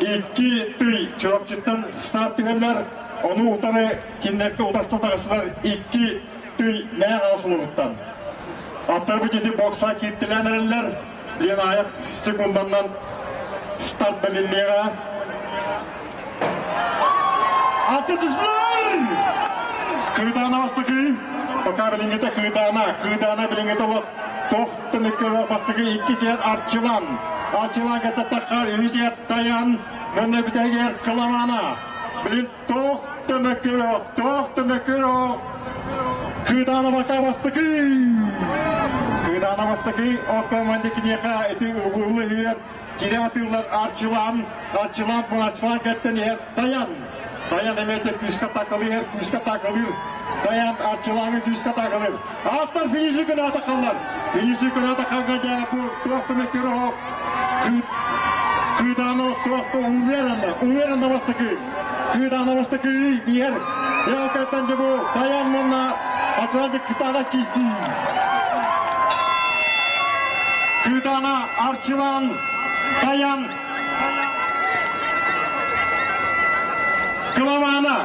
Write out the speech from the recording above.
Икки тый Чурапчыттан старт түһэллэр, ону утары кинилэргэ утарса таҕыстылар икки тый Мэҥэ Хаҥалас Аттарбыт ити бокса кииртэлээн эрэллэр. Лен аҕыйах секунданнан старт бэлиллиэҕэ. Аты түстүлэр! Кыыдаана бастакы, пока билиҥҥитэ Кыыдаана, Кыыдаана билиҥҥитэ олох туох түмүккэ бастакы икки сиэр Арчылан, Арчылан кэтэтэххэ үһүс сиэр Тайан, уонна бүтэһигэр Кыламаана. Билин туох түмүккэ туох түмүккэ Кыыдаана пока бастакы! Кыыдаана бастакы, о команде киниэхэ ити угуллу үһүөн Кире атыылар Арчылан, Арчылан бу Арчылан кэттэн иһэр Даян. Даян эмиэ күүскэ такалыыр, күүскэ такалыыр. Даян Арчыланы күүскэ такалыыр. Аттар финиши күнэ атахаллар. Финиши күнэ атахалга дьэ бу туох да мөккөр Кыыдааны туох да уверенно, уверенно бастакы. Кыыдааны бастакы биэр. Дьэ дьэ бу Даян мунна Арчылан кытаана киси. Кыыдаана Арчылан Таян Кыламаана.